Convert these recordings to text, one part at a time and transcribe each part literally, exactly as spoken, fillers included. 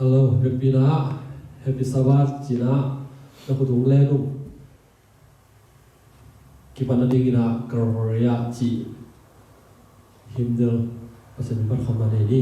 Hello, happy na, happy Sabbath cina, na khut ung le nung. Kipan na dingin a Calvary a ci hymnal, Pasian min pan khawm na nei ni.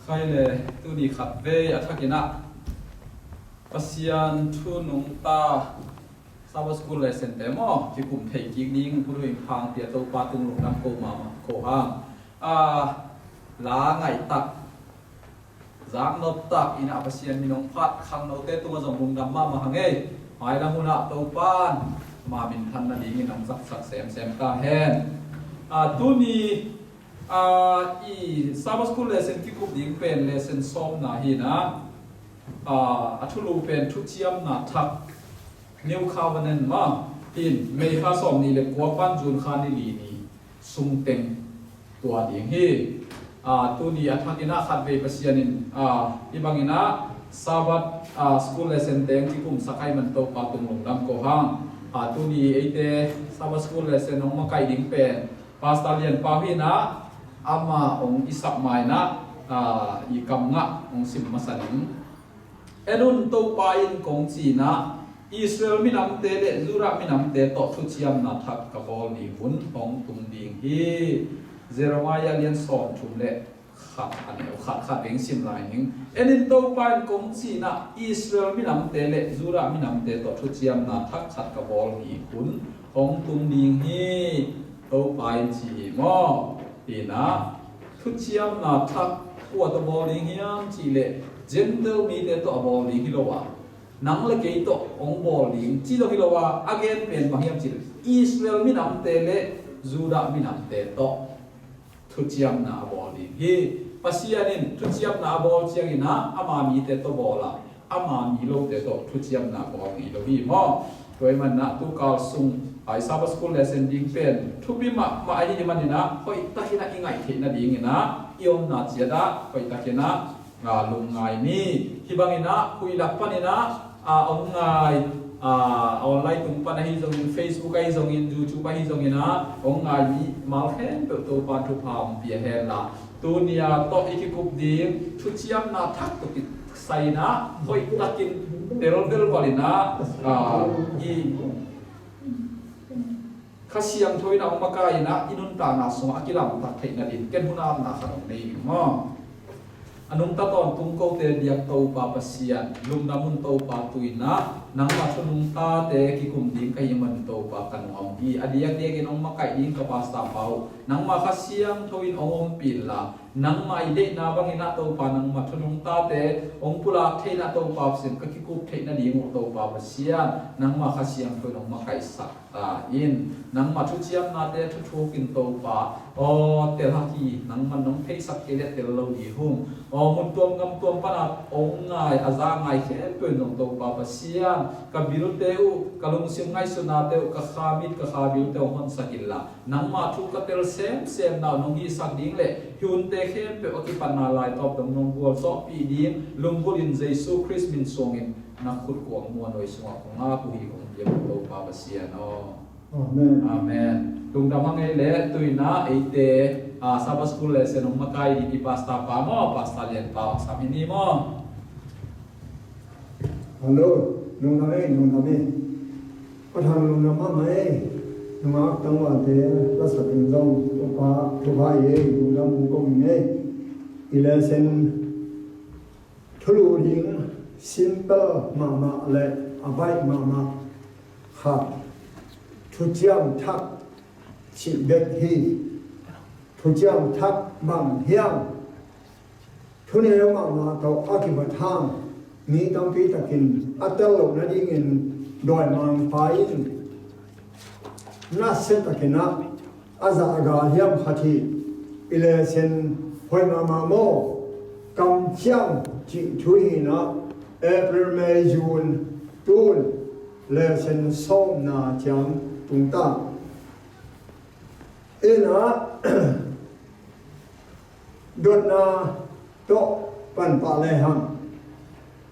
Khai le, tuni khatvei a thakin ah Pasian thu nungta Sabbath School lesson te maw, kikum thei kik ding hun uh in hong pia Topa tung lungdam ko mahmah ko hang. A, la ngaih tak, zaknop tak in ah Pasian min hong phat khangnote tungah zong lungdam mahmah hang ei. Mailam hun ah Topa'n ama minthan nadingin hong zaksak semsem ta hen. A, tuni, a, i Sabbath School lesson kikup ding pen lesson sawmna hi in ah, a, a thulu pen Thuciamna Thak, New Covenant mah hi in, May kha sawmnih le kua pan June kha ni li ni sung teng tua ding hi. A, tuni a thakin ah khatvei Pasian in, a, hih bangin ah Sabbath, a, School lesson teng kikumsak ahih man Topa tung lungdam ko hang. A, tuni eite Sabbath School lesson hong makaih ding pen Pastor Lian Pau hi in ah, ama hong i sak ma in ah, a, i kam ngah hong sim masa ding. En un, Topa in kong ci in ah, Israel minamte le Judah minamte tawh thuciamna thak ka bawl ni hun hong tung ding hi. Jeremiah lian sawmthum le khat, a neu khat, khat veng sim lai ning. En in, Topa in kong ci in ah, Israel minamte le Judah minamte tawh thuciamna thak khat ka bawl ni hun hong tung ding hi. Topa in ci hi maw? Hi na, thuciamna thak kua tawh bawl ding hiam cih leh Gentile mite tawh a bawl ding hi lo a, nang le kei tawh hong bawl ding ci lo hi lo a, a gen pen bang hiam cih leh Israel minamte le Judah minamte tawh thuciamna a bawl ding hi. Pasian in thuciamna a bawl ciangin ah ama mite tawh bawl a, ama mi lote tawh thuciamna bawl ngei lo hi maw? Tua ahih manin ah tukal sung a i Sabbath school lesson ding pen thupi mahmah ahih manin ah hoihtakin ah i ngaih theih nadingin ah i omna ciat ah hoihtakin ah lungngai ni. Hih bangin ah huih lak panin ah a hong ngai, a online tung pan ahi zongin, Facebook ahi zongin, YouTube ahi zongin ah hong ngai mimal khempeuh Topa'n thupha hong pia hen la, tuni a tawh i kikup ding thuciamna thak tawh kisai in ah hoihtakin tel velval in ah i Kha Siangtho in ah hong makai in ah i nuntakna sungah a kilamtak theih nading ken hun a omna khat hong nei ning maw? A nungta tawntung kote diak Topa Pasian, lungdam un Topa, tu in ah nangmah thu nungtate kikum ding ka hih manin Topa ka nuam hi. A diakdiakin hong makaih ding ka pastor pa uh nangmah Kha Siangtho in hong ompih in la, nangmah i deihna bangin ah Topa nangmah thu nungtate hong pulak theih in ah Topa Pasian ka kikup theih nading uh Topa Pasian nangmah Kha Siangtho in hong makaihsak ta in. Nangmah thuciamnate thuthukin Topa, aw tel hak hi, nangman nong theihsak kei leh tel lo ding hung. Aw mun tuam gam tuam pana hong ngai a za ngai khempeuh in zong Topa Pasian, ka bilte uh, ka lungsim ngaihsutnate uh, ka kha mit ka kha bilte uh hong honsak in la, nangmah thu ka tel semsemna uh nong hihsak ding le hih hunte khempeuh a kipatna laitawp dong nong gualzawhpih ding lunggulh in Jesu Khrist min suangin na khut kuang muanhuai sungah kong ap uh hi, kong biak uh Topa Pasian aw. Amen. Amen. Lungdam hang ei le, tu in ah eite a Sabbath school lesson hong makai ding i pastor pa maw, Pastor Lian pa hong sam hi ni maw? Hello, lungdam ei, lungdam ei. Pa Thang lungdam hang ei. Nungak tangvalte lasak in zong Topa thupha ei, lungdam hong ko ing ei. I lesson thulu ding simple mahmah le a baih mahmah khat thuciam thak cih bek hi. Thuciam thak bang hiam? Thuneu mahmah tawh a kibathang mi tampi takin a tel loh nadingin dawimangpa in nasia takin ah a zah a gal hiam khat hi. I lesson hoih mahmah maw? Kamciam cih thu hi in ah April, May, June tun lesson sawmna ciang tung ta. In ah dotna tawh pan pah lehang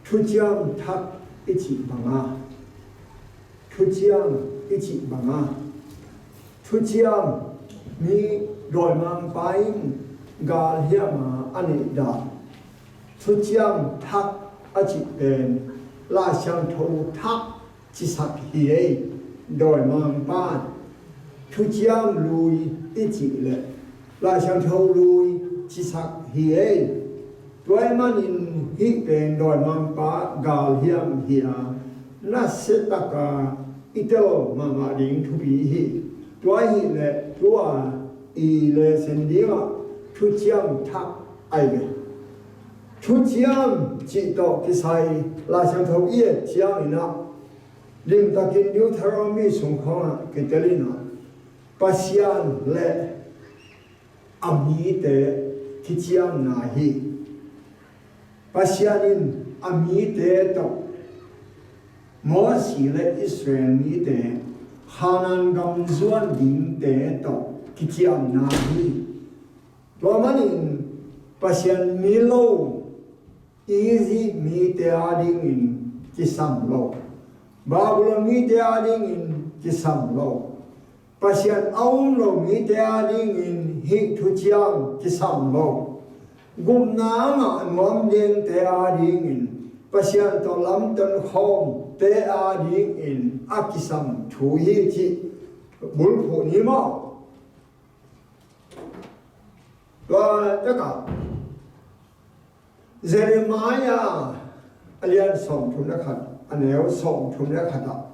thuciam thak i cih banga, thuciam i cih banga, thuciam mi dawimangpa in gal hiam a a neih dah thuciam thak a cih pen Lai Siangtho thak cisak hi ei. Dawimangpa thuciam lui i cih leh Lai Siangtho lui cisak hi ei. Tua ahih manin hih pen dawimangpa gal hiam hi a, nasia taka i tel mahmah ding thupi hi. Tua ahih leh tua i lesson dingah thuciam thak ahi ve. Thuciam cih tawh kisai Lai Siangtho i et ciangin ah limtakin Deuteronomy sung khawngah kitel in ah Pasian le a mite kiciamna hi. Pasian in a mite tawh, Mosi le Israel mite Kanaan gam zuan dingte tawh kiciamna hi. Tua manin Pasian mi lo Egypt mite adingin kisam lo, Babylon mite adingin kisam lo, Pasian a um lo mite adingin hih thuciam kisam lo, gupna a ngah nuam dingte adingin Pasian tawh lamton khawmte adingin a kisam thu hi cih bulphuh ni maw? Tua takah Jeremiah a lian sawmthum le khat, a neu sawmthum le khat ah,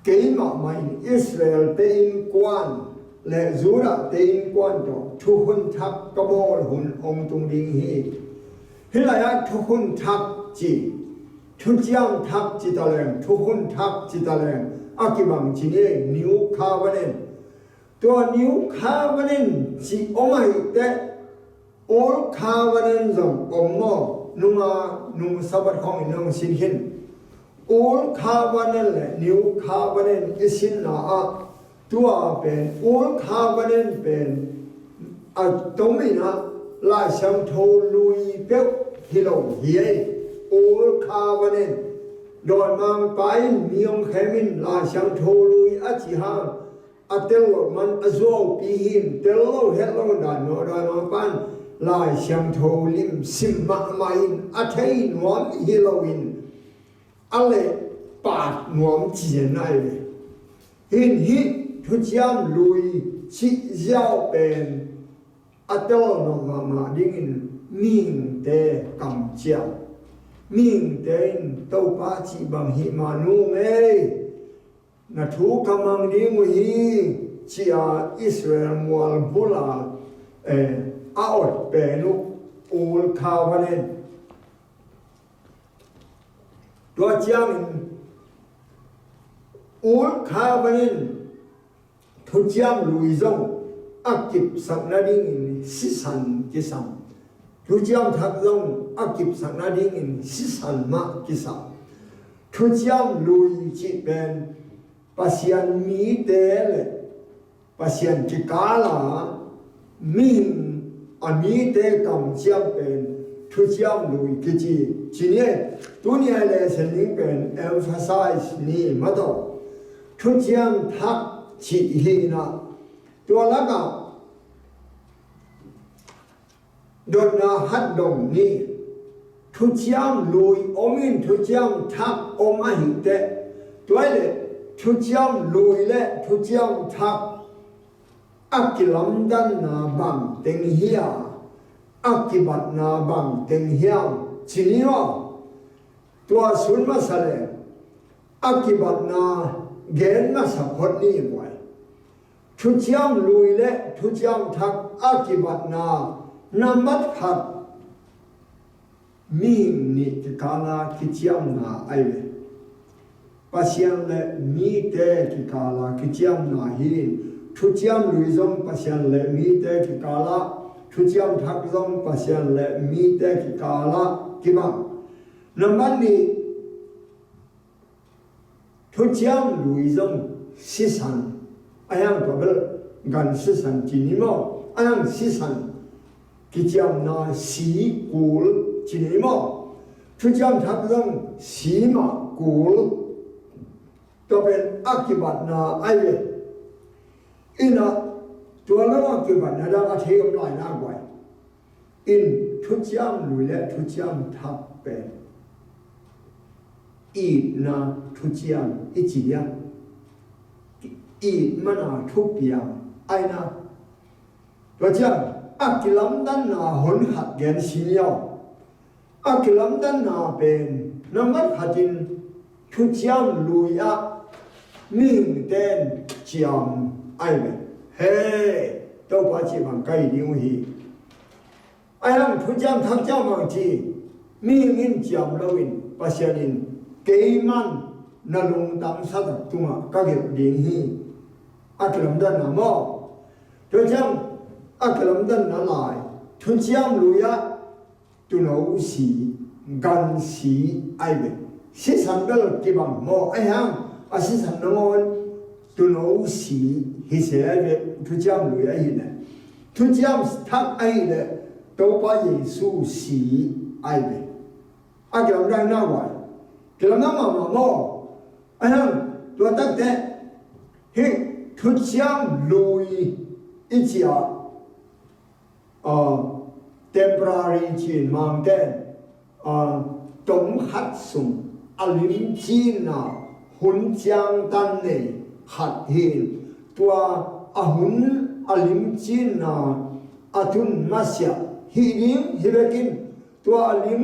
keimah mah in Israel-te innkuan le Judah te innkuan tawh thukhun thak ka bawl hun hong tung ding hi. Hih lai-ah thukhun thak ci, thuciam thak ci taleng, thukhun thak ci taleng a kibang ci ni, New Covenant. Tua New Covenant ci om ahih teh, Old Covenant zong om maw? Nunga, nung Sabbath khawng in hong sin khin. Old Covenant le New Covenant i sinna ah, tua pen, Old Covenant pen a tomin ah Lai Siangtho lui peuh hi lo hi ei. Old Covenant, dawimangpa in mi hong khemin Lai Siangtho lui a ci hang, a tel loh man a zuaupi hi in, tel lo het lo dan maw, dawimangpa in Lai Siangtho lim sim mahmah in a thei nuam hi lo in, a leh pat nuam ci zen ahi ve. Hin hih thuciam lui cih ziau pen a tel nop mahmah dingin mihingte kamciam. Mihingte in Topa cih bang hih mah nung ei, na thu ka mang ding uh hi, ci-a Israel mual bula, eh, a ot pen uh Old Covenant. Tua ciangin Old Covenant thuciam lui zong a kipsak nadingin sisan kisam. Thuciam thak zong a kipsak nadingin sisan mah kisam. Thuciam lui cih pen Pasian mite le Pasian kikala mihing a mite kamciam pen thuciam lui kici. Ci ni, tuni a lesson ding pen emphasize ni mah tawh, thuciam thak cih hi in ah, tua lakah dotna hat dong ni. Thuciam lui om in thuciam thak om ahih teh, tua hi leh thuciam lui le thuciam thak a kilamdanna bang teng hi a, a kibatna bang teng hiam ci ni aw. Tua sun masa le a kibatna gen masa phot ni buai. Thuciam lui le thuciam thak a kibatna nambat khat, mihing nih kikala kiciamna ahi ve. Pasian le mite kikala kiciamna hi in, thuciam lui zong Pasian le mite kikala, thuciam thak zong Pasian le mite kikala kibang. Nambat nih, thuciam lui zong sisan, a hiang tua bel gan sisan ci ni maw, a hiang sisan kiciamna si kul ci ni maw, thuciam thak zong si mah kul. Tua pen a kibatna ahi ve. Inah tua lo a kibatna dang a thei om lai nak buai. In thuciam lui le thuciam thak pen itna thuciam i ci diam? It mana thupiam aina. Tua ciang a kilamdanna hon khat gen si ni aw. A kilamdanna pen nambat khatin thuciam lui-ah mihingte in ciam ahi ve. He, Topa cih bang ka hi ding uh hi. Ahi hang thuciam thak ciam hang ci, mihing in ciam loin Pasian in keiman na lungtang sa tak tungah ka gelh ding hi. A kilamdanna maw? Tua ciang a kilamdanna lai thuciam lui-ah tuuno si, gan si ahi ve. Sisan bel kibang maw? Ahi hang a sisan nangawn tuuno si hi se ahi ve, thuciam lui ahi leh. Thuciam thak ahi leh Topa Jesu si ahi ve. A kilamdang na vai. Kilamdang mahmah maw? Ahi hang tua takteh hih thuciam lui i ci-a, temporary ci-in Mangte in, tom khat sung a limcinna hun ciangtan nei khat hi-in, tua a hun a limcinna a tun masiah hi ding hi vekin, tua a lim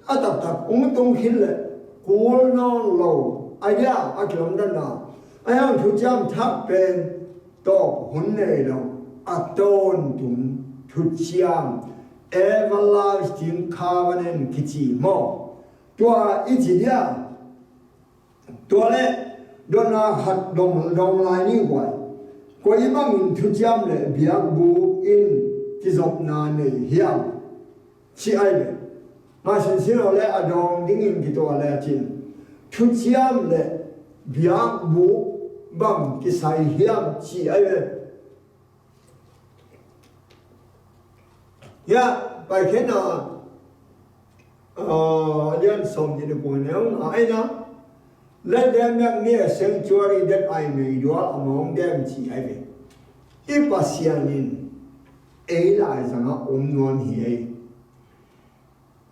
a taktak ung tung khin leh kul nawn lo. Ahi dia a kilamdanna. Ahi hang thuciam thak pen tawp hun nei lo, a tawntung thuciam, everlasting covenant kici maw? Tua i ci dia, tua le dotna khat dong, dong lai ni guai. Koi bangin thuciam le biakbuk in kizopna nei hiam? Ci ai ve. Mah sinsin aw le a dawng dingin kituah le cin, thuciam le biakbuk bang kisai hiam ci ai ve. Ya, Paikhiatna, ah, lian sawm nih le kua neu nga aina. Let them make me a sanctuary that I may dwell among them ci ai ve. I Pasian in ei laizangah om nuam hi ei.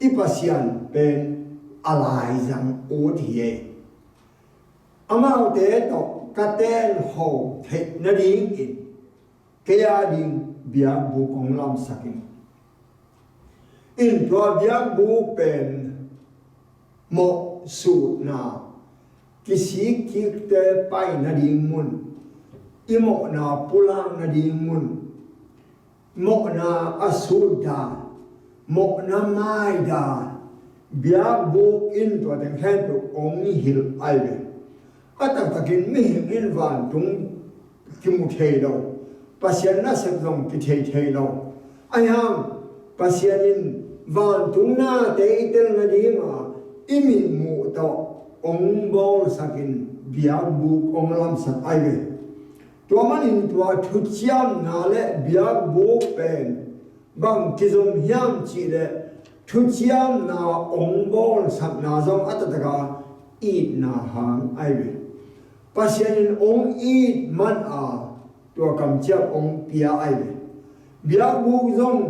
I Pasian pen a laizang ut hi ei. Amaute tawh ka tenkhawm theih nadingin kei a ding biakbuk hong lamsak in. In tua biakbuk pen mawhsutna, kisik kikte pai nading mun, i mawhna pulak nading mun, mawhna a sut dan, mawhna mai dan, biakbuk in tua teng khempeuh hong hilh ai ve. A taktakin mihing in vantung kimu thei lo, Pasian nasep zong kithei thei lo. Ahi hang Pasian in vantung nate i tel nadinga i mitmuh tawh hong bawlsakin biakbuk hong lamsak ai ve. Tua manin tua thuciamna le biakbuk pen bang kizom hiam cihleh thuciamna hong bawlsakna zong a taktak a itna hang ai ve. Pasian in hong it man a tua kamciam hong pia ai ve. Biakbuk zong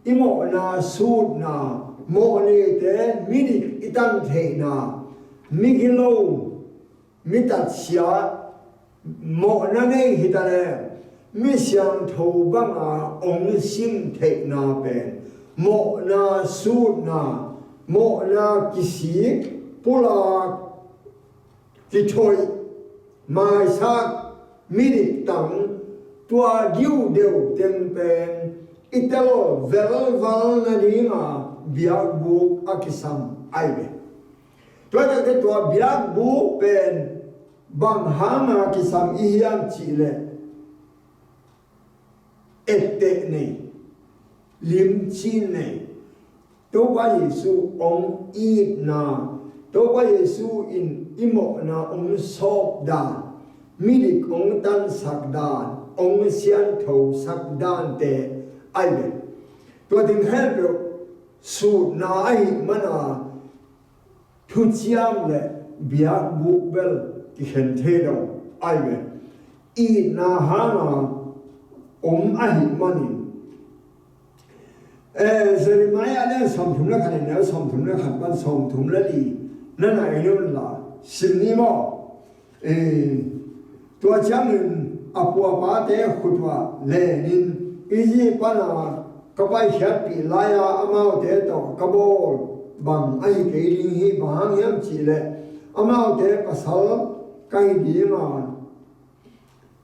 i mawhna sutna, mawhnate midik i tan theihna, migilo, mi tatsia, mawhna nei hi ta le, mi siangtho banga hong sim theihna pen mawhna sutna, mawhna kisik, pulak, kithoih, maisak, midik tang, tua diuhdeuh teng pen i tel velval nadinga biakbuk a kisam ai ve. Tua takte tua biakbuk pen bang hanga kisam i hiam cihleh etteh nei, limci nei, Topa Jesu hong itna, Topa Jesu in i mawhna hong sawp dan, midik hong tansak dan, hong sianthosak dante ai ve. Tua ding khempeuh sutna ahih mana thuciam le biakbuk bel kikhen thei lo ai ve. Itna hanga om ahih manin, eh, Jeremiah le sawmthum le khat in neu sawmthum le khat pan sawmthum le li na nai un la sim ni maw? Eh, tua ciangin a pu a pate khut uah lenin Egypt pana ka paikhiatpih lai-a amaute tawh ka bawl bang ahi kei ding hi. Bang hang hiam cihleh amaute pasal ka hi dinga,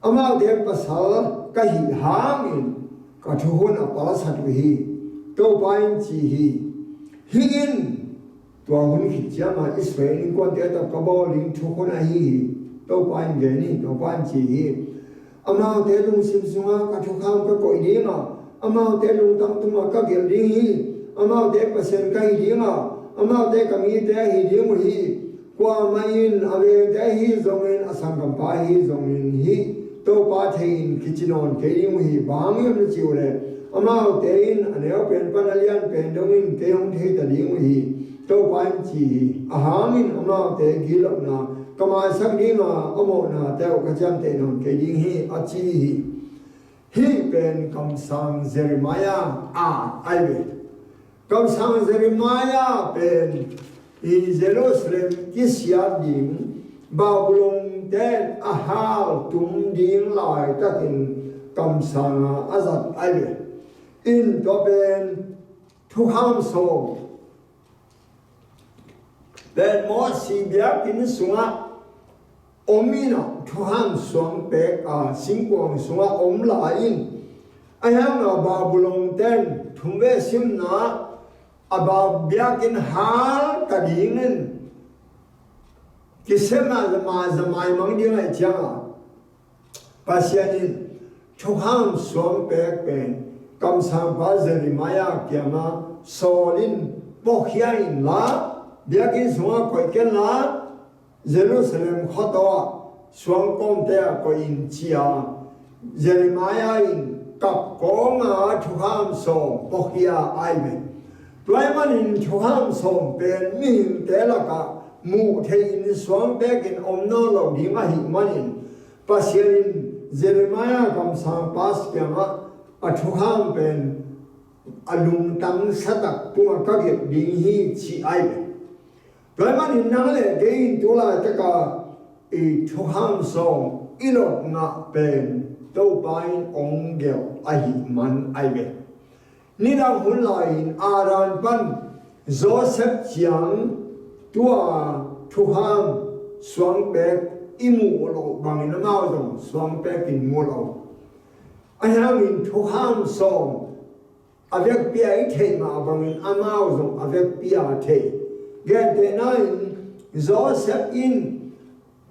amaute pasal ka hih hangin ka thukhun a palsat uh hi, Topa in ci hi. Hih in tua hun khit cianga Israel innkuante tawh ka bawl ding thukhun ahi hi, Topa in gen hi, Topa in ci hi. Amaute lungsim sunga ka thukham ka koih dinga, amaute lungtang tunga ka gelh ding hi. Amaute Pasian ka hi dinga, amaute ka mite ahi ding uh hi. Kuamah in a vengte ahi zongin, a sanggampa ahi zongin hih Topa thei-in kici nawn kei ding uh hi. Bang hang hiam na cih uh leh, amaute in a neu pen pan a lian pen dongin kei hong thei ta ding uh hi, Topa in ci hi. A hangin amaute gitlohna ka maisak dinga, a mawhnate uh ka ciamteh nawn kei ding hi, a ci hi. Hih pen kamsang Jeremiah a ai ve. Kamsang Jeremiah pen i Jerusalem kisiat ding, Babylon ten a haltum ding laitakin kamsanga a zat ai ve. In tua pen thukham sawm pen Mosi biakinn sungah om in a, thukham suang pek a singkuang sungah om lai in, a hiang a Babylon ten thumve simna a ba biakinn hal ta dingin kisem a zama zamai mang ding ahi ciangah Pasian in thukham suang pek pen kamsangpa Jeremiah kiangah sawl in pawkhia inla, biakinn sungah koih kenla, Jerusalem khuataw ah suangkawmte ah koih in ci-a Jeremiah in kap kawng a thukham sawm pawkhia ai ve. Tua ahih manin thukham sawm pen mihingte lakah muh thei in suang pekin om nawn lo ding ahih manin Pasian in Jeremiah kamsangpa kiangah a thukham pen a lungtang satak tungah ka gelh ding hi ci ai ve. Tua ahih manin nang le kei in tu laitaka i thukham sawm i lot ngah pen Topa in ong gelh ahih man ai ve. Nidang hun lai-in Aran pan Joseph ciang tua thukham suang pek i muh loh bangin amau zong suang pekin mu lo. Ahi hangin thukham sawm a vekpi a i theih mah bangin amau zong a vekpi a thei. Gentehna in Joseph in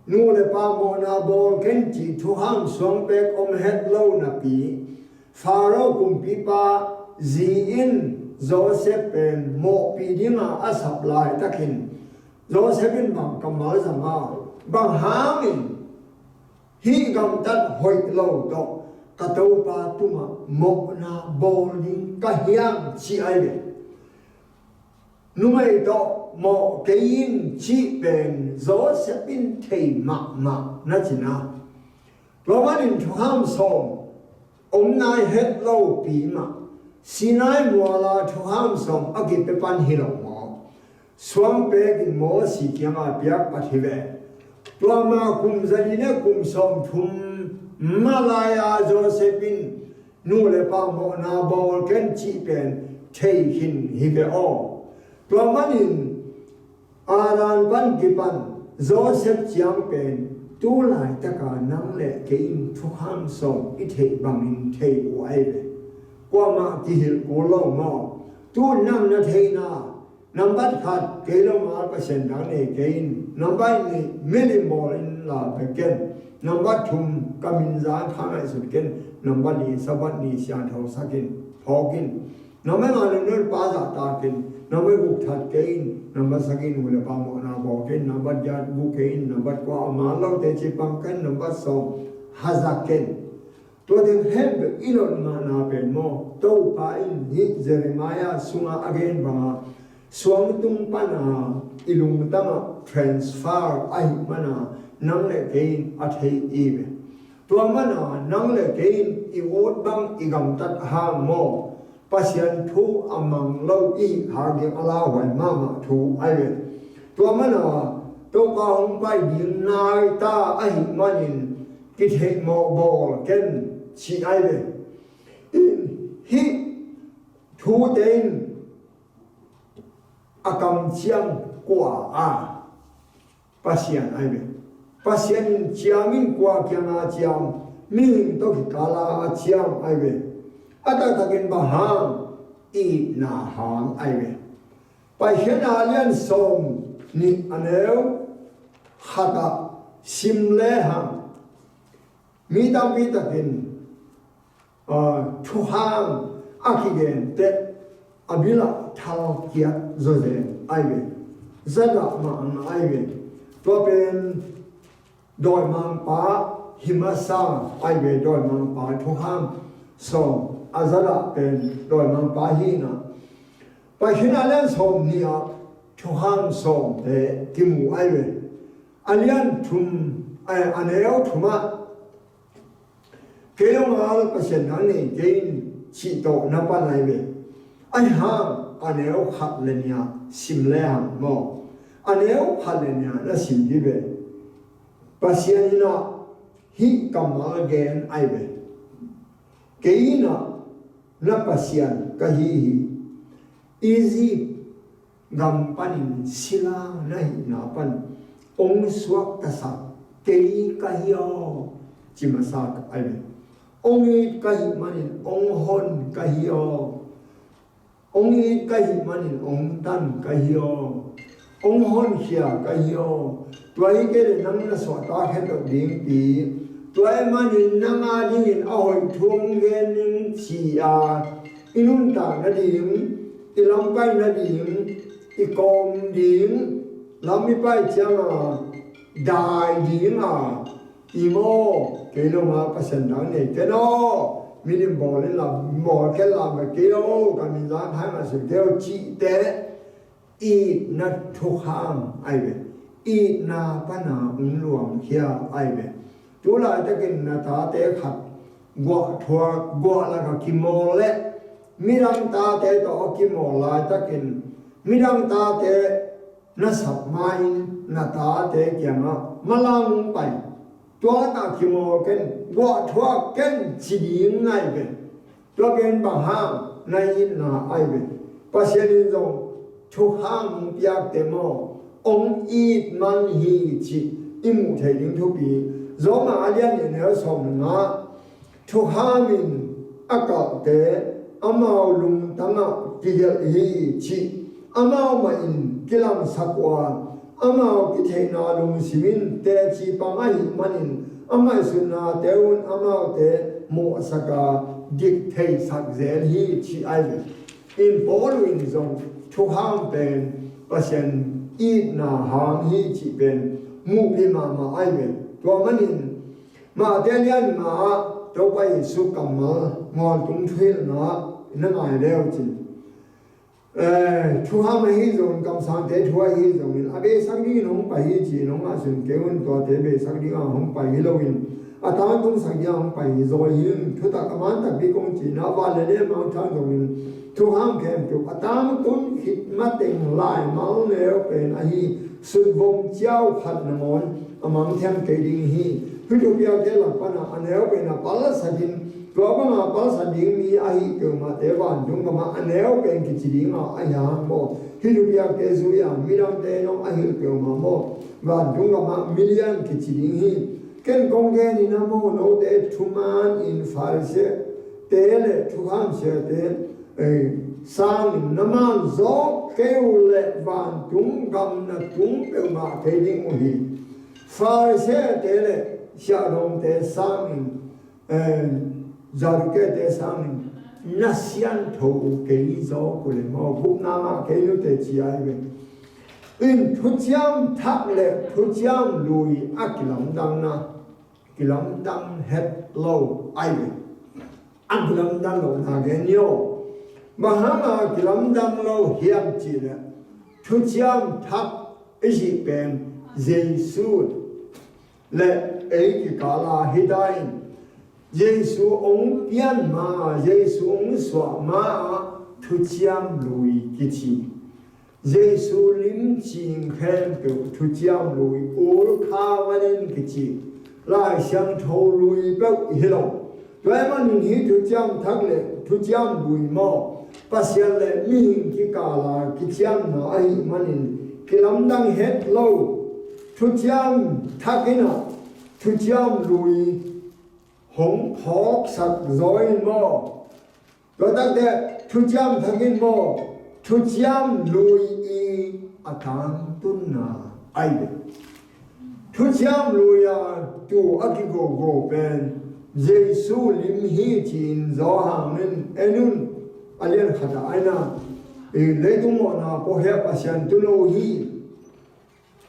nu le pa mawhna bawl ken cih thukham suang pek om het lo napi, Pharaoh kumpipa zi in Joseph pen mawhpih dinga a sap laitakin Joseph in bang kammal zang a, bang hangin hih gamtat hoih lo tawh ka topa tungah mawhna bawl ding ka hiam ci ai ve. Numei tawh mawh kei in cih pen Joseph in thei mahmah na cina. Tua manin thukham sawm om nai het lopi mah Sinai muala thukham sawm a kipia pan hi lo maw? Suang pekin Mosi kiangah piak pat hi ve. Tua ma kum zali le kum sawm thum mah lai-a Joseph in nu le pa mawhna bawl ken cih pen thei khin hi ve aw. Tua manin Aran pan kipan Joseph ciang pen tu laitaka nang le kei in thukham sawm i theih bangin thei uh ai ve. Kuamah kihilh kul lo maw? Tu nang na theihna, nambat khat kei lo ngal Pasian dang nei kei in, nambat nih milim bawl in la pe ken, nambat thum ka min zang tha ngaihsut ken, nambat nih Sabbath ni siangtho sakin phawk in. Nambat nga nunun pa zahtak in, nambat guk that kei in, nambat sagih nu le pa mawhna bawl kei in, nambat giat gu kei in, nambat kua a man lote cipang ken, nambat sawm hazak ken. Tua teng khempeuh i lot ngahna pen maw, Topa in hih Jeremiah sungah a gen banga suangtung pana i lungtangah transfer ahih mana nang le kei in a thei i ve. Tua mana nang le kei in i ut bang i gamtat hang maw, Pasian thu a mang lo i hih hang ding a lauhuai mahmah thu ai ve. Tua mana Topa hong pai ding nai ta ahih manin kitheihmawh bawl ken ci ai ve. Hih thute in a kamciam kua a Pasian ai ve. Pasian in ciam in kua kianga ciam, mihing tawh kikala a ciam ai ve. A taktakin bang hang, itna hang ai ve. Paikhiatna lian sawm nih a neu khatah sim lehang mi tampi takin, aa, thukham a kigen teh a bilah thalkiat zawzen ai ve. Zadah mahmah ai ve. Tua pen dawimangpa hi masa ai ve, dawimangpa thukham sawm a zadah pen dawimangpa hi na. Paikhiatna lian sawm nih ah thukham sawmte kimu ai ve. A lian thum, a, a neu thum ah kei lo ngal Pasian nang nei kei in cih tawh na pan ai ve. Ahi hang a neu khat le nih ah sim lehang maw, a neu khat le nih ah na sim hi ve. Pasian in ah hih kammal gen ai ve. Kei in ah na Pasian ka hi hi. Egypt gam panin sila na hihna pan ong suaktasak Kei ka hi aw, ci masa ai ve. Ong it ka hih manin ong hon ka hi aw. Ong it ka hih manin ong tan ka hi aw. Ong honkhia ka hi aw. Tua hi kei leh nang na suahtak het loh ding pi. Tua ahih manin nang a dingin a hoih thu ong gen ning ci a, i nuntak nading, i lam pai nading, i kawm ding, lam i pai cianga dai dinga, i maw, kei lo ma Pasian dang nei ken aw, milim bawl in la, bawl ken la, ma kei aw, ka min zang hai ma sim kei aw, cihte, itna thukham ai ve, itna pana ung luangkhia ai ve. Tu laitakin na tate khat guah thuak, guah laka kimawl leh midang tate tawh a kimawl laitakin midang tate na sap ma-in na tate kiangah malang ung pai. Tua ka kimawl ken, guah thuak ken ci ding ngai pen. Tua pen bang hang, na itna ai pen. Pasian in zong thukham ung piakte maw, ong it man hi cih i muh theih ding thupi. Roma a lian nih a neu sawm le nga, thukham in a kalhte amau lungtangah kigelh hi cih amau mah in kilangsak uh a, amau kitheihna lungsim in teci pang ahih manin a ngaihsutnate un amaute mawhsak a, dik theisak zel hi cih ai ve. In Paul in zong thukham pen Pasian itna hang hi cih pen muhpih mahmah ai ve. Tua manin Mate lian nga ah Topa Jesu kammal ngawltung thuhilhna na ngai leu cin. Eh, thukham ahi zongin, kamsangte thu ahi zongin, a beisak dingin hong pai hi ci-in hong ngaihsun kei un, tuate beisak dinga hong pai hi loin, a tangtungsak dinga hong pai hi zaw hi. Thutak a man takpi kong cihna, van le lei a mangthang zongin, thukham khempeuh a tangtun khit mateng laimal neu pen ahi, sutvom ciau khat nangawn a mangthem kei ding hi. Hih thupiakte lak pana a neu pen a palsakin, tua banga palsat ding mi ahi peuhmahte vantung gamah a neu pen kici dinga ahi hang maw. Hih thupiakte zui-a midangte zong a hilh peuhmah maw, vantung gamah milian kici ding hi. Ken kong genin a maw, note thuman in Pharisee te le thukham siate, eh, sangin na man zawk kei uh leh vantung gam na tung peuhmah kei ding uh hi. Pharisee te le siahdawngte sangin, eh, Sadukee te sangin na siangtho uh kei zawk uh leh maw, gupna ngah kei uh teh ci ai ve. In thuciam thak le thuciam lui a kilamdangna, kilamdang het lo ai ve. A kilamdang lohna gen ni aw. Bang hanga kilamdang lo hiam cih leh, thuciam thak i cih pen Jesu le ei kikala hi ta in, Jesu hong pian ma, Jesu hong suah ma-ah thuciam lui kici. Jesu limcing khempeuh thuciam lui, ul kha vanin kici, Lai Siangtho lui peuh hi lo. Tua ahih manin hih thuciam thak le thuciam lui maw, Pasian le mihing kikala kiciamna ahih manin kilamdang het lo. Thuciam thak in ah thuciam lui hong phawksak zaw in maw. Tua takte thuciam thak in maw, thuciam lui i a tangtunna ai ve. Thuciam lui-a tu a kigogo pen Jesu lim hi ci-in Johan in en un, a lian khat ah ai na, i leitung mawhna pawh hia Pasian tuuno hi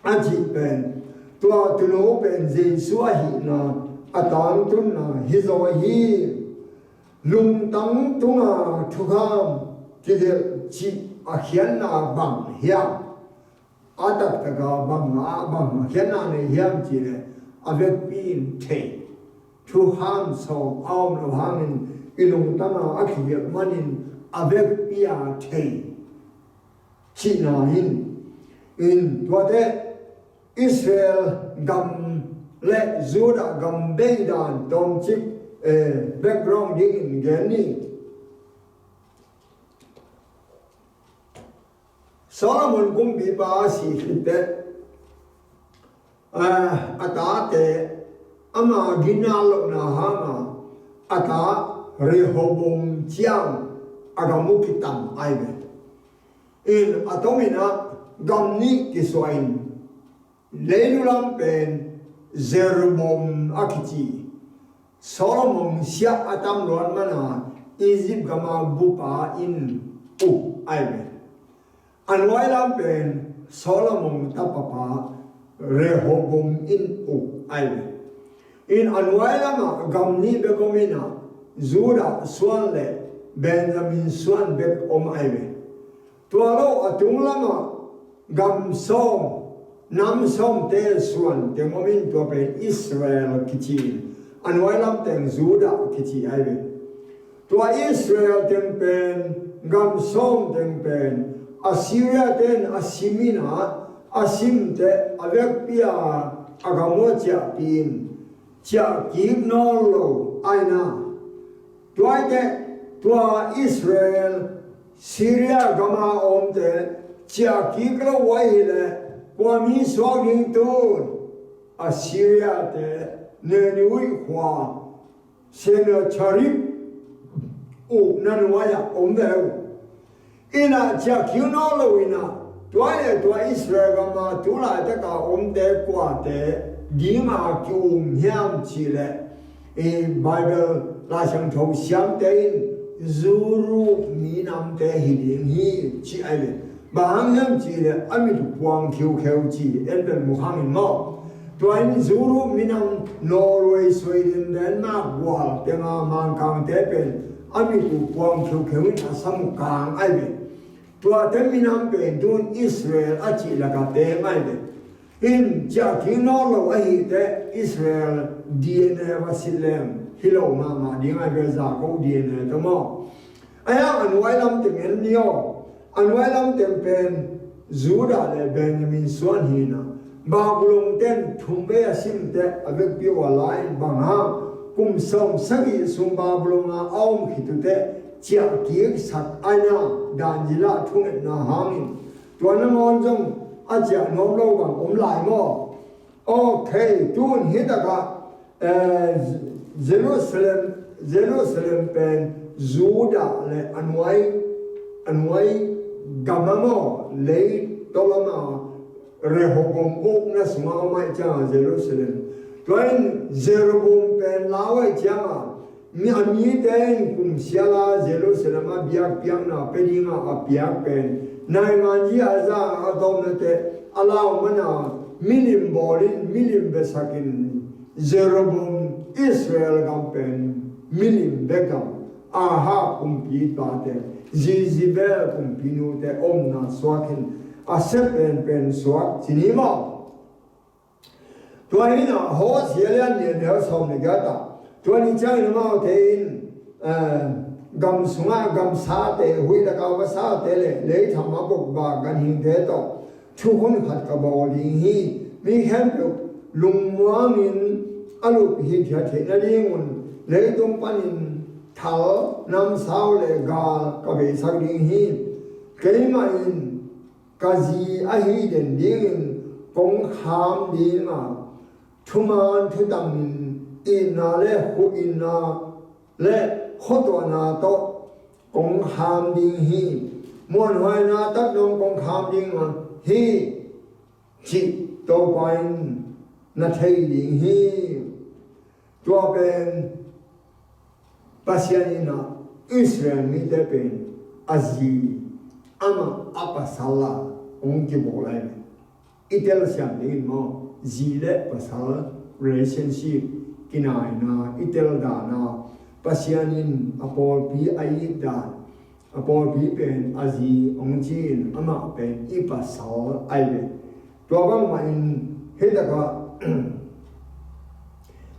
a cih pen, tua tuuno pen Jesu ahihna a tangtunna hi zaw hi. Lungtang tunga thukham kigelh cih a khiatna bang hiam? A taktaka bang a, bang a khiatna nei hiam cih leh, a vekpi in thei. Thukham sawm a om lo hangin i lungtanga a kigelh manin a vekpi-a thei cihna hi. In tuate Israel gam le Judah gam bei dan tawmcik, eh, background dingin gen ni. Solomon kumpipa a sih khit teh A, a tate ama ginat lohna hanga a ta Rehoboam ciang a gam uh kitam ai ve. In a tomin ah gam nih kisuah in, leilu lam pen Jeroboam a kici, Solomon siah a tam luat mana Egypt gama bupa in uk ai ve. A nuai lam pen Solomon tapapa Rehoboam in uk ai ve. In a nuai lamah gam nih bek om inah Judah suan le Benjamin suan bek om ai ve. Tua lo a tung lamah gam sawm, nam sawmte suan teng om in tua pen Israel kici in a nuai lam teng Judah kici ai ve. Tua Israel teng pen, gam sawm teng pen Assyria ten a sim inah a simte a vekpi a a gam uh a ciahpih in ciah kik nawn lo aina. Tuaite tua Israel Syria gama omte ciah kik lo uh ahi le kua mi suak ding tun? Assyria te Nineveh khua Sennacherib ukna nuai-ah om ve uh. Inah ciah kik nawn lo inah tua le tua Israel gama tu laitaka omte kuate dinga ki-um hiam cihleh, i Bible Lai Siangtho siamte in Europe minamte hi ding hi ci ai le. Bang hang hiam cihleh a mit uh puang khiukheu ci en pen mu hang in maw. Tua in Europe minam Norway, Sweden, Denmark, gual tenga Mangkangte pen a mit uh puang khiukheu in a sam uh kang ai ve. Tuate minam pen tun Israel a cih laka teng ai ve. In ciah kik nawn lo ahite Israel D N A va sit leng hi lo mahmah ding ai ve, Jacob D N A te maw. Ahi hang a nuai lam teng en ni aw. A nuai lam teng pen Judah le Benjamin suan hi inah Babylon ten thum vei a simte a vekpi uh a la in bang hang kum sawm sagih sung Babylon a a om khit uhte ciah kik sak aina Daniel a thungetna hangin tua nangawn zong a ciah nuam lo bang om lai maw? Ok, tun hi takah, eh, Jerusalem, Jerusalem pen Judah le a nuai, a nuai gama maw, lei tawlama Rehoboam ukna sunga om ai cianga Jerusalem. Tua in Jeroboam pen lau ai cianga mi a mite in kum siala Jerusalem a biakpiakna pe dinga a piak pen nai ngan ji a za a tawmnate a lau mana milim bawlin milim besakin Jeroboam Israel gam pen milim be gam Ahab kumpi tate Jezebel kumpinute omna suakin a se penpen suak ci ni maw? Tua hinah Hosea lian nih a neu sawm le giat ah tua ni ciangin amaute in, eh, gam sungah gamsate, huih le kau vasate le leitham a bokbak ganhingte tawh thukhun khat ka bawl ding hi. Mi khempeuh lungmuangin a lup hithiat theih nadingun leitung panin thal, namsau le gal ka beisak ding hi. Keimah in ka zi ahi den dingin kong kham dinga thuman thutamin itna le khuitna le khuatuahna tawh kong kham ding hi. Muanhuaina tak dong kong kham dinga hi, cih Topa in na thei ding hi. Tua pen Pasian in ah Israel mite pen a zi, amah a pasal a hong kibawl lai. I telsiam dingin maw, zi le pasal relationship kinaina i tel dana Pasian in a pawlpi a it dan, a pawlpi pen a zi hong ci-in amah pen i pasal ai ve. Tua bangmah in hih takah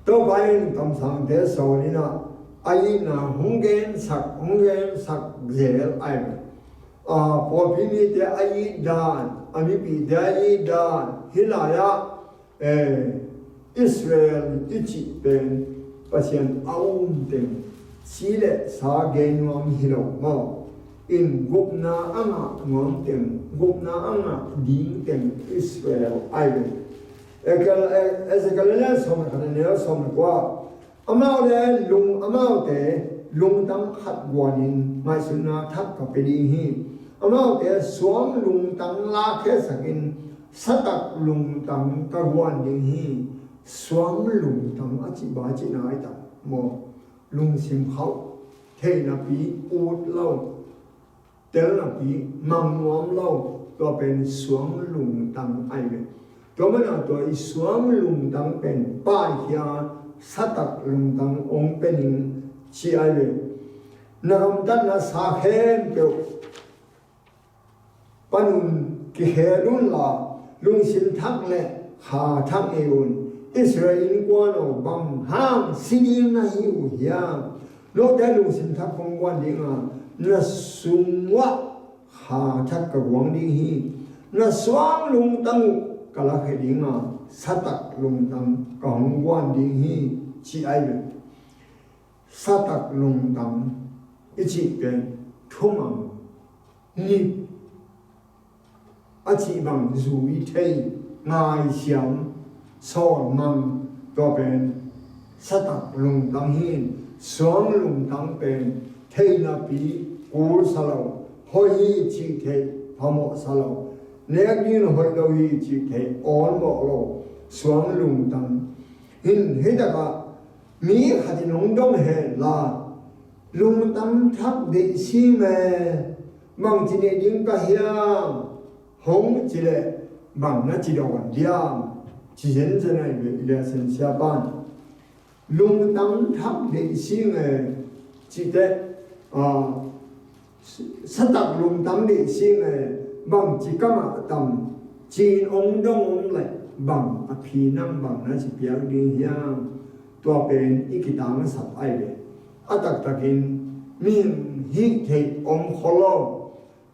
Topa in kamsangte sawl in ah a itna hong gensak, hong gensak zel ai ve. A, pawlpi mite a it dan, a mipite a it dan, hih lai-ah, eh, Israel i cih pen Pasian a um teng, si le sa gen nuam hi lo maw? In gupna a ngah nuam teng, gupna a ngah ding teng Israel ai ve. Ezekiel, Ezekiel le sawm le khat, a neu sawm le kua. Amaute lung, amaute lungtang khat guanin ngaihsutna thak ka pia ding hi. Amaute suang lungtang lakkhiatsakin satak lungtang ka guan ding hi. Suang lungtang a cih bang a cihna ai ta maw? Lungsim khauh, theihnapi ut lo, telnapi mang nuam lo, tua pen suang lungtang ai ve. Tua mana tua i suang lungtang pen paikhia satak lungtang ong pe ning ci ai ve. Na gamtatna sa khempeuh panun kikhel unla, lungsim thak le kha thak ngei un. Israel innkuan aw, bang hang si ding na hi uh hiam? Note lungsim thak kong guan dinga, na sungah kha thak ka guang ding hi. Na suang lungtang uh ka lakhia dinga, satak lungtang ka hong guan ding hi, ci ai ve. Satak lungtang i cih pen thumang, nip, a cih bang zui thei, ngaisiam, sawlmang, tua pen satak lungtang hi. Suang lungtang pen theihnapi kul sa lo, hoih hi cih theih phamawh sa lo, nek ding hoih lo hi cih theih awlmawh lo, suang lungtang. Hin hih takah mi khat in hong dong hen la, lungtang thak deih sing e, bangci nei ding ka hiam? Hong ci leh bang na ci dawn diam? Ci zenzen ai ve i Liansen siapan. Lungtang thak deih sing e, cih teh, a, satak lungtang deih sing e, bangci ka mah tam, ci-in ong dong om leh bang a phi nam bang na ci piak ding hiam? Tua pen i kitangsap ai ve. A taktakin mihing hih theih om khol lo,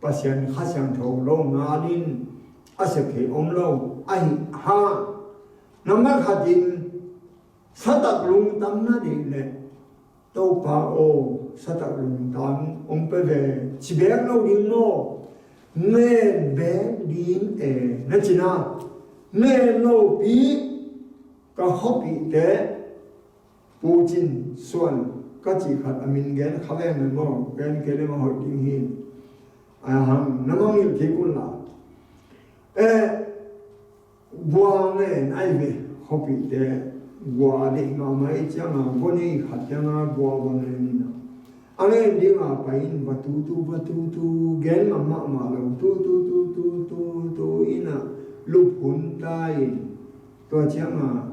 Pasian Kha Siangtho lo ngalin a sep theih om lo. Ahi hang, nambat khatin satak lungtang na deih leh, Topa aw, satak lungtang ong pe ve, ci bek lo ding maw? Ngen bek ding e, na cina. Ngen lopi ka khuapihte, Pu Cin Suan ka cih khat a min gen kha veng le maw, gen kei le maw hoih ding hi. A hang na mangngilh kik un la. Eh, gua ngen ai ve, khuapihte. Gua deih mahmah i cianga, gua nei khat cianga gua va ngen ina, a ngen dinga pai in va tutu, va tutu, gen ngam mahmah lo, tutu, tutu, tutu ina lup hun ta in. Tua cianga,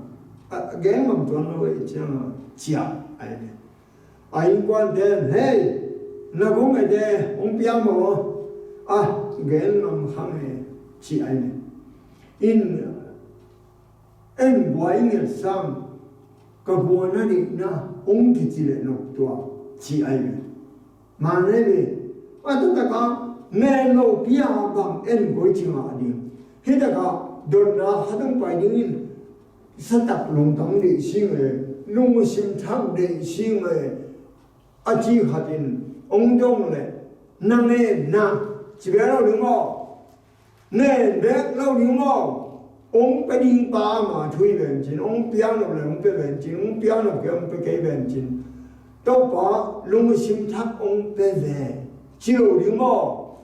a, gen ngam tuan lo i cianga, ciah ai ve. A innkuante in, "Hei, na gum ete hong pia maw? A, gen ngam kha e," ci ai ve. In, "En gua i nget sam, ka gua na neihna hong kici leh nop tua," ci ai ve. Man ai ve. A taktakah ngen lopi a bang en gua i ci ngah ding? Hih takah dotna khat hong pai dingin, satak lungtang deih sing e, lungsim thak deih sing e, a ci khatin ong dong leh, na ngenna ci bek lo ding maw? Ngen bek lo ding maw? Ong pe ding pa ama thu hi vencin, ong piak nop leh ong pe vencin, ong piak nop kei ong pe kei vencin. Topa lungsim thak ong pe ve, ci lo ding maw?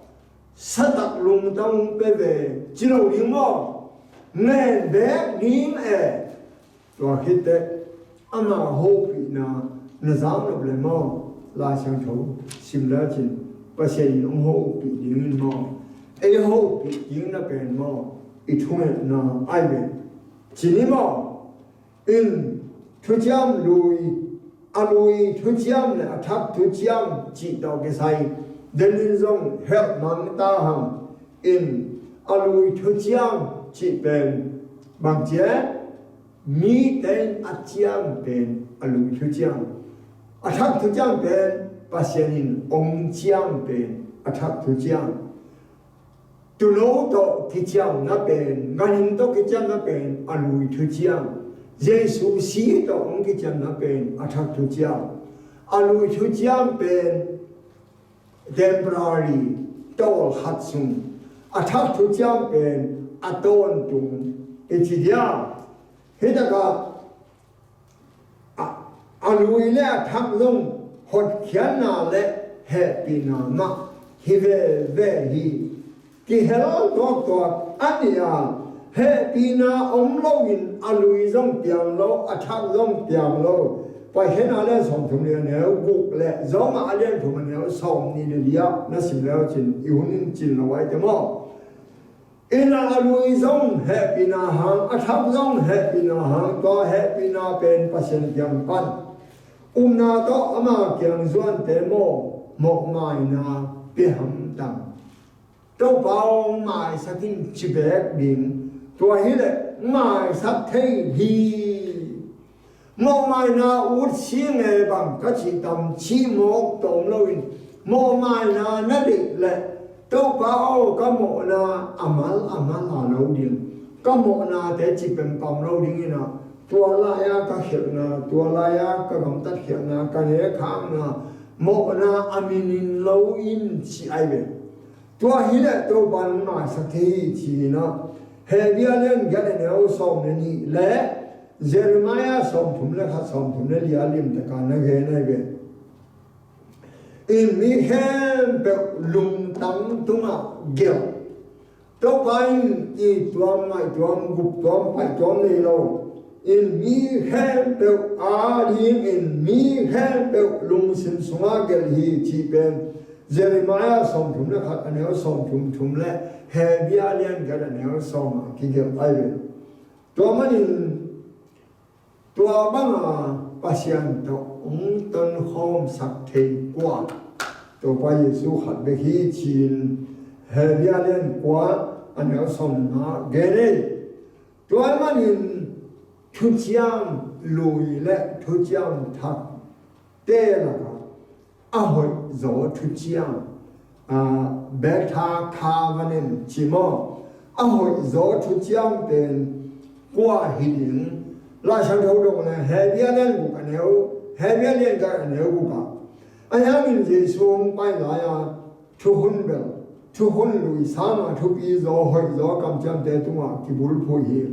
Satak lungtang ong pe ve, ci lo ding maw? Ngen bek ding e. Tua khit teh ama hopihna na zak nop leh maw, Lai Siangtho sim lecin Pasian in hong hopih dingin maw, ei hopih dingna pen maw, i thungetna ai ve. Ci ni maw? In thuciam lui, a lui thuciam le a thak thuciam cih tawh kisai denin zong helh mang ta hang. In a lui thuciam cih pen bang ci e? Mite in a ciam pen a lui thuciam. A thak thuciam pen Pasian in ong ciam pen a thak thuciam. Tuuno tawh kiciamna pen, ganhing tawh kiciamna pen a lui thuciam. Jesu si tawh ong kiciamna pen a thak thuciam. A lui thuciam pen temporary, tawlkhat sung. A thak thuciam pen a tawntung, i ci dia. Hih takah a, a lui le a thak zong hotkhiatna le hehpihna mah hi veve hi. Kihel tuaktuak a nih a, hehpihna om loin a lui zong piang lo, a thak zong piang lo. Paikhiatna le sawmthum le a neu guk le Rom a lian thum a neu sawmnih le li ah na sim le uh cin i hun in cin lo ai te maw? Inn ah a lui zong hehpihna hang, a thak zong hehpihna hang, tua hehpihna pen Pasian kiang pan. Upna tawh ama kiang zuante maw, mawhmaina pia hamtang. Topa aw, maisak in ci bek ding. Tua hileh maisak thei hi. Mawhmaina ut si nge bang ka cih tam, cih mawk tawm loin, mawhmaina na deih leh, Topa aw, ka mawhna a mal a mal a lo ding, ka mawhnate ci pempam lo ding in ah, tua lai-a ka khialhna, tua lai-a ka gamtat khialhna, ka nekhakna, mawhna a minin lo in ci ai ve. Tua hileh Topa in maisak thei hi ci-in ah, Hebru lian giat a neu sawm le nih le Jeremiah sawmthum le khat, sawmthum le li a limtak a na gen ai ve. In mi khempeuh lungtang tungah gelh. Topa in it tuam, ngaih tuam, gup tuam, paih tuam nei lo. In mi khempeuh adingin mi khempeuh lungsim sungah gelh hi cih pen Jeremiah sawmthum le khat a neu sawmthum thum le Hebru lian giat a neu sawm ah kigelh ai ve. Tua manin tua banga Pasian tawh hong tonkhawmsak thei kua? Topa Jesu khat bek hi ci-in Hebru lian kua a neu sawmna gen ei. Tua manin thuciam lui le thuciam thak te lakah a hoihzaw thuciam, ah, Beta Covenant ci maw? A hoihzaw thuciam pen kua hi ding? Laisiangtho dong le Hebru lian guk a neu, Hebru lian giat a neu guk ah, a hiangin Jesu hong pai lai-a thukhun bel, thukhun lui sanga thupi zaw hoihzaw kamciamte tungah kibulphuh hi.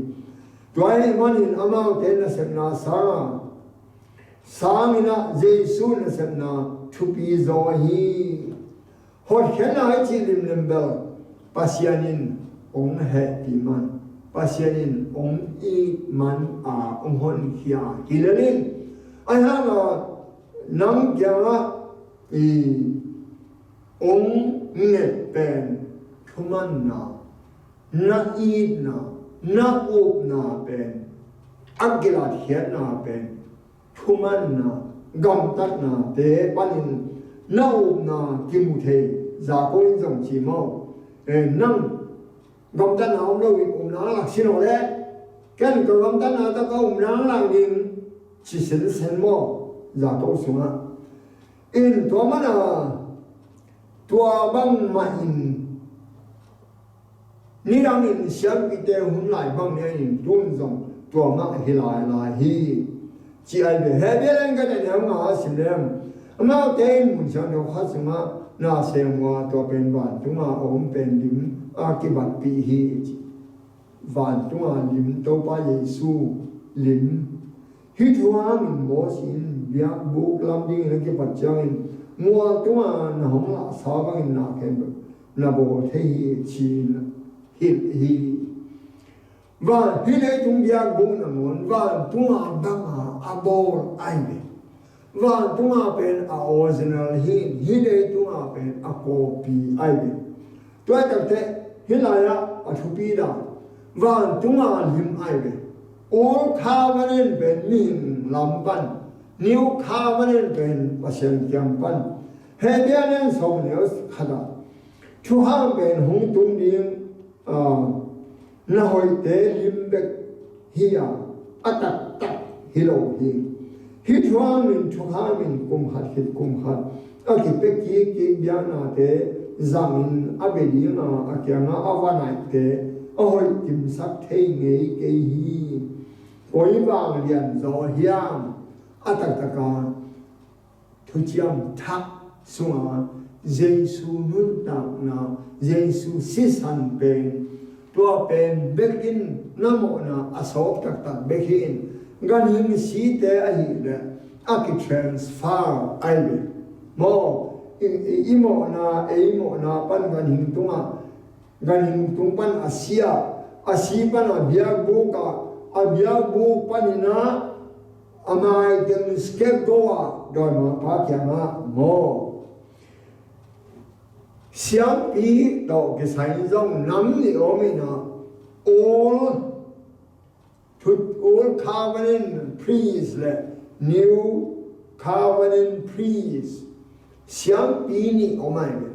Tua ahih manin amaute nasepna sanga sangin ah Jesu nasepna thupi zaw hi. Hotkhiatna i cih limlim bel Pasian in hong hehpih man, Pasian in hong it man a hong honkhia hi lel in. Ahi hangah nang kiangah i hong nget pen thumanna, na itna, na upna pen, a kilatkhiatna pen thumanna, gamtatnate panin na upna kimu thei. Jakob in zong ci maw? Eh, nang gamtatna om loin upna lak sin aw le, ken ka gamtatna tawh ka upna lak ding ci sensen maw? Jakob sungah. In tua mana tua bangmah in nidangin siampite hun lai bang ni a in tun zong tua mah hi lailai hi. Ci ai ve. Hebru lian giat a neu nga a sim leng, amaute in mun siangtho khat sungah na sem uh a, tua pen vantunga a om pen lim a kibatpih hi ci. Vantunga lim, Topa Jesu lim. Hih thu hangin Moses in biakbuk lam dingin a kipat ciangin mual tunga na hong lahsa bangin na khempeuh na bawl thei hi ci-in hilh hi. Van, hih leitung biakbuk nangawn vantunga banga a bawl ai ve. Vantunga pen a original hi, hih leitunga pen a copy ai ve. Tua takte hih lai-ah a thupi dan, vantunga lim ai ve. Old Covenant pen mihing lam pan, New Covenant pen Pasian kiang pan. Hebru lian sawm neu khat ah thukham pen hong tung ding, ah, na hoihte lim bek hi a, a taktak hi lo hi. Hih thu hangin thukham in kum khat khit kum khat a kipia kikkik biaknate zangin a bia dinga a kiangah a va naihte a hoih kimsak thei ngei kei hi. Koi vang lianzaw hiam? A taktaka thuciam thak sunga Jesu nuntakna, Jesu sisan pen Tua pen bekin na mawhna a sawp taktak bek hi in, ganhing site ahih leh a kitransfer ahi ve. Maw, i, i, i mawhna, ei mawhna pan ganhing tungah, ganhing tung pan a si ah, a si pan a biakbuk ah, a biakbuk panin ah, a maiteng scapegoat ah, dawimangpa kiangah maw. Siampi tawh kisai zong nam nih om in ah, old, old covenant priest le new covenant priest, siampi nih om ahi ve.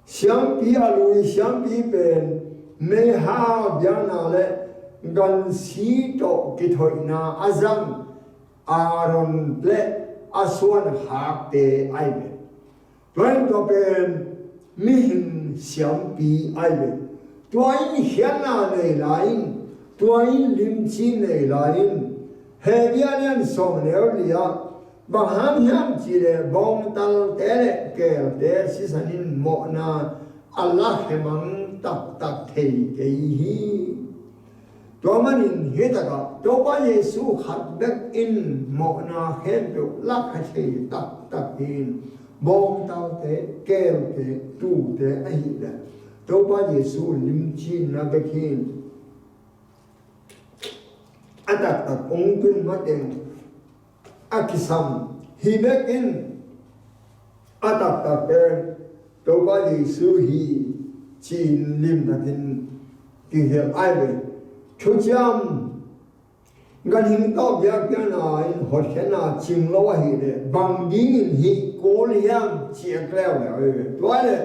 Siampi a lui siampi pen meiha biakna le gansi tawh kithoihna a zang Aaron le a suankhakte ahi ve. Tua in tua pen mihing siampi ahi ve. Tua in khiatna nei lai in, tua in limci nei lai in, Hebru a lian sawm neu li ah, bang hang hiam cih leh bawngtalte le keelte sisan in mawhna a la khemang taktak thei kei hi. Tua manin hi takah Topa Jesu khat bek in mawhna khempeuh la kha thei taktak hi in, bawngtalte, keelte, tuute ahih leh Topa Jesu limcinna bek hi in, a taktak ong tun mateng a kisam hi bek in, a taktak pen Topa Jesu hi ci-in limtakin kihial ahi ve. Thuciam ganhing tawh biakpiakna in hotkhiatna cing lo ahih leh bang dingin hih kul hiam ci a leuleu ahi ve. Tua leh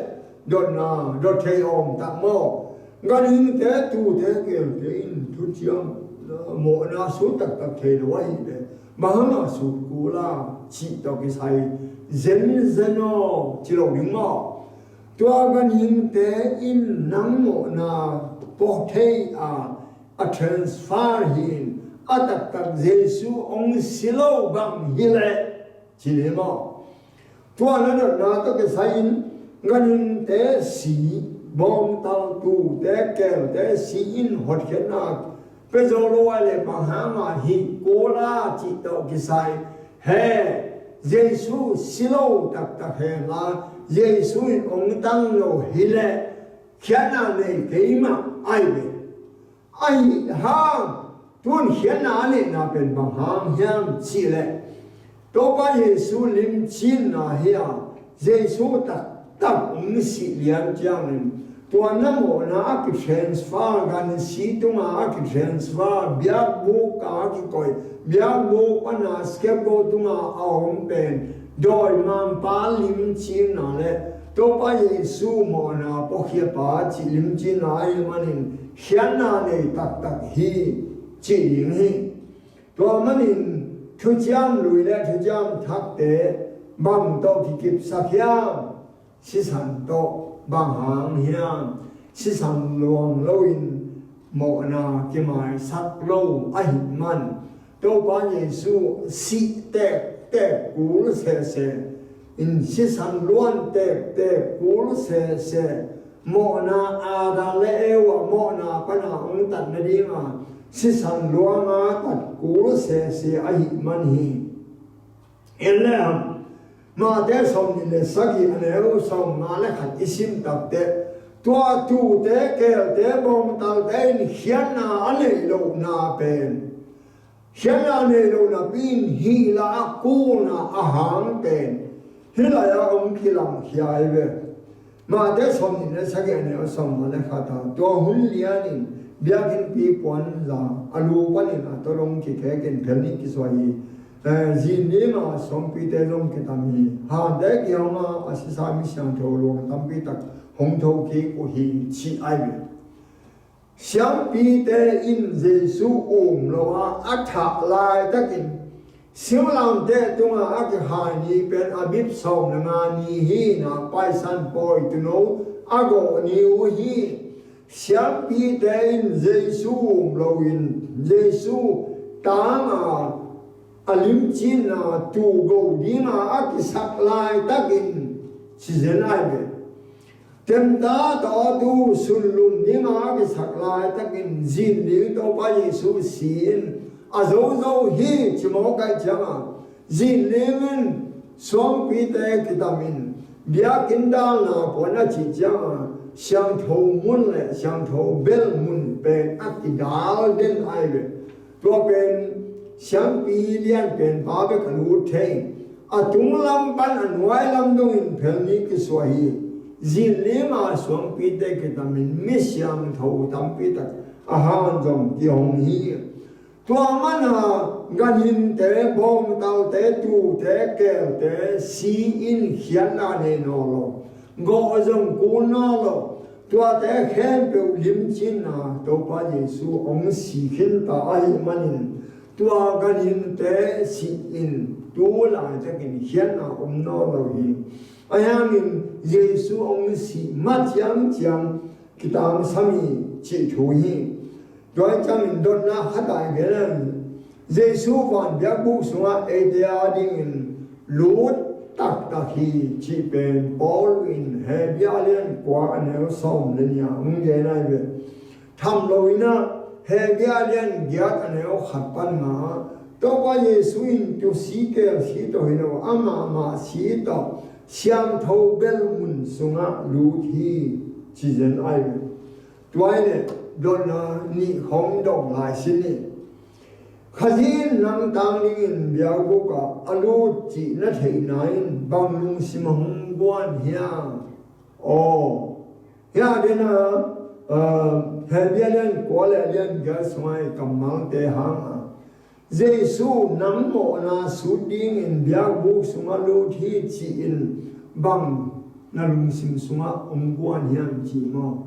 dotna, dot thei a om tak maw. Ganhingte, tuute, keelte in thuciam mawhna sut taktak thei lo ahih leh bang hangah sut kul a cih tawh kisai zenzen aw ci lo ding maw. Tua ganhingte in nang mawhna pawh thei a, a transfer hi in, a taktak Jesu hong si lo bang hi leh ci ni maw. Tua na dotna tawh kisai in ganhingte si, bawngtal, tuute, keelte si in hotkhiatna pia zo lo a leh bang hangah hih kul a cih tawh kisai he, Jesu si lo taktak hen la, Jesu in hong tang lo hi leh khiatna nei kei mah ahi ve. Ahi hang tun khiatna a neihna pen bang hang hiam cih leh Topa Jesu limcinna hi a, Jesu taktak hong sih lian ciangin tua na mawhna a kitransfer, gansi tunga a kitransfer, biakbuk a kikoih, biakbuk pana scapegoat tunga a om pen dawimangpa limcinna le Topa Jesu mawhna pawkhia pa cih limcinna ahih manin khiatna nei taktak hi cih ding hi. Tua manin thuciam lui le thuciam thakte bang tawh kikipsak hiam? Sisan tawh. Bang hang hiam? Sisan luang loin mawhna kimaisak lo ahih man Topa Jesu sih tektek kul sese in, sisan luan tektek kul sese, mawhna Adam le Eva mawhna pana hong tat nadinga sisan luanga tat kul sese ahih man hi. En le hang, Mate sawmnih le sagih a neu sawmnga le khat i sim takteh, tua tuute, keelte, bawngtalte in khiatna a neih lohna pen, khiatna a neih lohna pen hih la a kulna a hang pen hih lai-ah hong kilamkhia hi ve. Mate sawmnih le sagih a neu sawmnga le khat ah, tua hun lianin biakinnpi puanza a lu panin a tawlung kikhekin phelnih kisuai hi. Eh, zin dinga sawmpite zong kitam hi. Hante kihonga a sisa mi siangtho luang tampi tak hong thokik uh hi, ci ahi ve. Siampite in Jesu um lo a, a thah laitakin singlamteh tunga a kikhai ni pen Abib sawm le nga ni hi-in a, Paisan pawi tuuno a gawh ni uh hi. Siampite in Jesu um loin Jesu tanga a limcinna tuu go dinga a kisak laitakin ci zen ahi ve. Temta tawh a tu sunlum dinga kisak laitakin zinling Topa Jesu si-in a zozo hi ci mawk ahih cianga zinling in suangpite kitamin biakinn dalna puan a cih cianga siangtho mun le siangtho bel mun pen a kidal den ai ve. Tua pen siangpi lian pen pa bek a lut thei. A tunglam pan a nuailam dongin phelmi kisuah hi. Zinlinga suangpite kitamin mi siangtho tampi tak a han zong kihong hi. Tua mana ganhingte, bawngtalte, tuute, keelte si-in khiatna nei nawn lo, gawh zong kul nawn lo. Tuate khempeuh limcinna Topa Jesu hong si khinta ahih manin tua ganhingte si-in tu laitakin khiatna om nawn lo hi. Ahi hangin Jesu hong si ma ciangciang kitangsam hi cih thu hi. Tua ciangin dotna khat ah i gen leng, Jesu van biakbuk sungah eite a dingin lut taktak hi cih pen Paul in Hebru lian kua a neu sawm le nih ah hong gen ai ve. Tham loin ah Hebru lian giat a neu khat pan nga ah Topa Jesu in tu si keel si tawh hi lo, amah mah si tawh siangtho bel mun sungah lut hi ci zen ai ve. Tua hi leh dotna nih khawng dong lai sin hi. Khazih in nang tang dingin biakbuk ah a lut cih na theihna in bang lungsim hong guan hiam? Aw, hiah dena, ah, Hebru lian kua le lian giat sungah i kammalte hang a Jesu nang mawhna sut dingin biakbuk sungah lut hi ci-in bang na lungsim sungah hong guan hiam ci maw?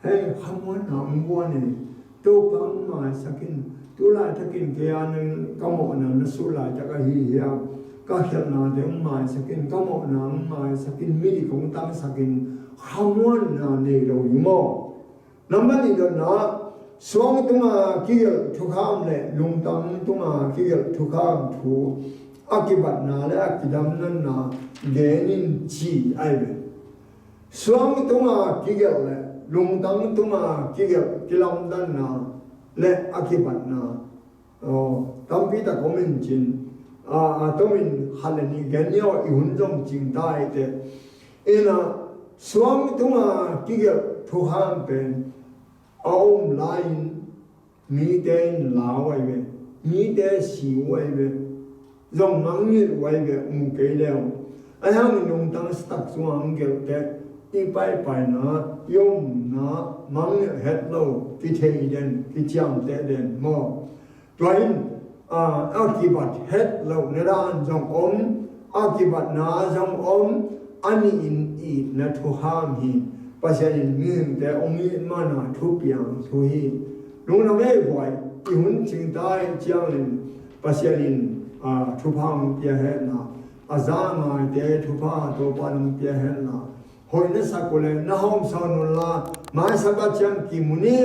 Hei, khamuanna hong guan e. Topa hong maisak in. Tu laitakin kei a nang ka mawhna na sut laitak ahi hiam? Ka khialhnate hong maisak in, ka mawhna hong maisak in, midik hong tangsak in, khamuanna nei lo hi maw? Nambat nih dotna, suang tunga kigelh thukham le lungtang tunga kigelh thukham thu a kibatna le a kidamdanna gen in ci ai ve. Suang tunga kigelh le lungtang tunga kigelh kilamdanna le a kibatna, aw, tampi tak om in cin, a, a tomin khat le nih gen ni aw, i hun zong cing ta hi teh. Ina, suang tunga kigelh thukham pen a om lai-in mite in lau ai ve, mite si uh ai ve, zong mangngilh uh ai ve, mu kei leu. Ahi hangin lungtang sitak sungah hong gelh teh i paipaina, i omna mangngilh het lo, kithei den, kiciamteh den maw? Tua in, a, a kibat het lohna dan zong om, a kibatna zong om, a nihin itna thukham hi. Pasian in mihingte hong it mana thupiang thu hi. Lungdam ei buai, i hun cing ta hi ciangin Pasian in, a, thupha hong pia henla, a za ngaite thupha Topa in hong pia henla, hoih na sak uh leh na hawmsawn unla, maisak a ciang kimu ni.